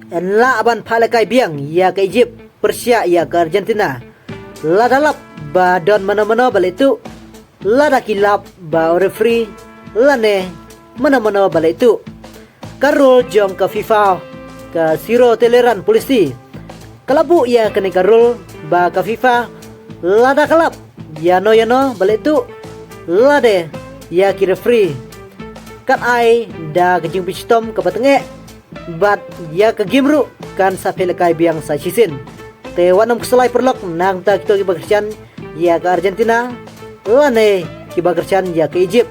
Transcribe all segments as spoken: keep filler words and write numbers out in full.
Yn lah ban phah lehkai biang ïa ka Egypt pyrshah ïa ka Argentina lada lap ba don mano mano ba leh tuh, lada ki lap ba u referee lane mano mano ba leh tuh. Ka rule jong ka FIFA, ka zero tolerance policy, ka la buh ïa kane ka rule ba ka FIFA lada ka lap ïano ïano ba leh tuh, lade ïa ki referee, kat ai da ka jingpynshitom kaba tyngeh bad ïa ka game ruh kan sa phah lehkai biang sa shisien. Te wat nym khuslai paralok na ka bynta kito kiba kyrshan ïa ka Argentina lane kiba kyrshan ïa ka Egypt.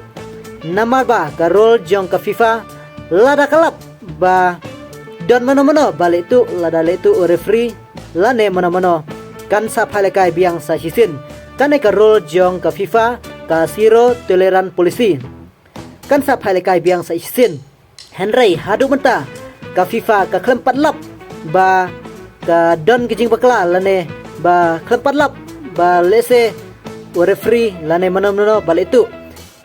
Namar ba ka rule jong ka FIFA, lada ka lap ba don mano mano ba leh tuh, lada leh tuh u referee lane mano mano, kan sa phah lehkai biang sa shisien. Kane ka rule jong ka FIFA, ka zero tolerance policy, kan sa phah lehkai biang sa shisien. Hynrei haduh mynta ka FIFA ka khlem pat lap ba ka don ka jingbakla lane ba khlem pat lap ba lehse u referee lane mano mano ba leh tuh.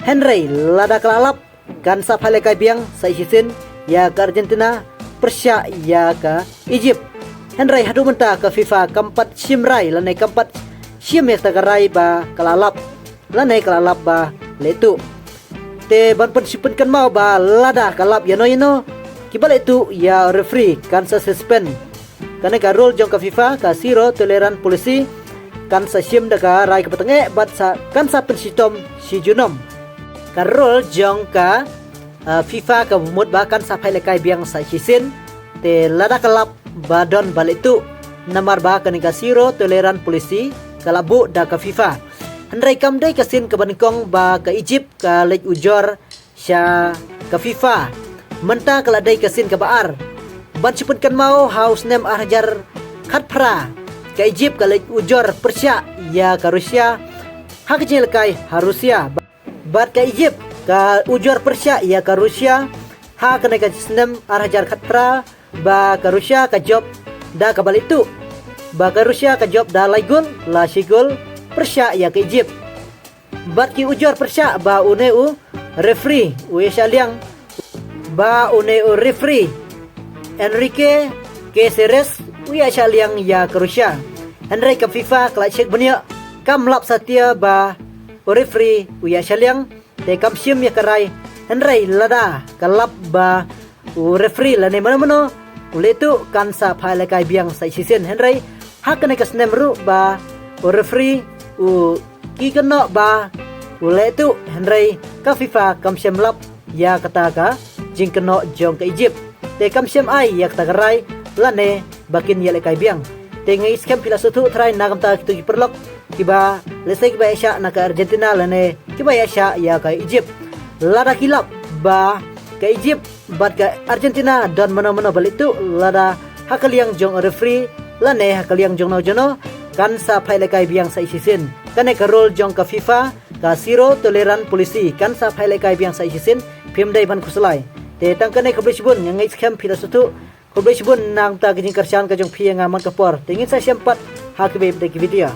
Hynrei lada ka la lap, kan sa phah lehkai biang sa shisien ïa ka Argentina pyrshah ïa ka Egypt. Hynrei haduh mynta ka FIFA kam pat shim rai lane kam pat shim ïa kata ka rai ba ka la lap lane ka la lap ba leh tuh. Te ban pynshai pynkynmaw ba lada ka lap ïano ïano kiba leh tuh ïa u referee, kan sa suspend. Kane ka rule jong ka FIFA, ka zero tolerance policy, kan sa shim da ka rai kaba tyngeh bad sa, kan sa pynshitom shi junom. Ka rule jong ka, ah, FIFA kaba mut ba kan sa phah lehkai biang sa shisien, te lada ka lap ba don ba leh tuh. Namar ba kane ka zero tolerance policy ka la buh da ka FIFA. Hynrei kam dei ka sien kaba nyngkong ba ka Egypt ka leit ujor sha ka FIFA. Mynta ka la dei ka sien kaba ar. Ban shu pynkynmaw, ha u snem ar hajar khatphra, ka Egypt ka leit ujor pyrshah ïa ka Russia ha ka jingïalehkai ha Russia. Bad ka Egypt ka ujor pyrshah ïa ka Russia ha kane ka snem ar hajar khatphra, ba ka Russia ka jop da kaba leh tuh. Ba ka Russia ka jop da lai gol la shi gol pyrshah ïa ka Egypt. Bad ki ujor pyrshah ba une u referee u ïashah liang, ba une u referee Enrique Caceres u ïashah liang ïa ka Russia. Hynrei ka FIFA ka la check bniah, kam lap satia ba u referee u ïashah liang, te kam shim ïa ka rai. Hynrei lada ka lap ba u referee lane mano mano u leh tuh, kan sa phah lehkai biang sa shisien. Hynrei ha kane ka snem ruh ba u referee u ki kynnoh ba u leh tuh, hynrei ka FIFA kam shym lap ïa kata ka jingkynnoh jong ka Egypt. Te kam shym ai ïa kata ka rai lane ba kin ïalehkai biang. Te nga ngeit skhem phi la sngewthuh trai na ka bynta kito ki paralok kiba lehse kiba ïashah na ka Argentina lane kiba ïashah ïa ka Egypt. Lada ki lap ba ka Egypt bad ka Argentina don mano mano ba leh tuh, lada ha ka liang jong u referee lane ha ka liang jong no jong no, kan sa phah lehkai biang sa shisien. Kane ka rule jong ka FIFA, ka zero tolerance policy, kan sa phah lehkai biang sa shisien. Phim dei ban khuslai. Te tang kane, khublei shibun, nga ngeit skhem phi la sngewthuh. Khublei shibun na ka bynta ka jingkyrshan ka jong phi ïa nga man ka por. Te ngin sa ïashem pat ha kiwei pat ki video.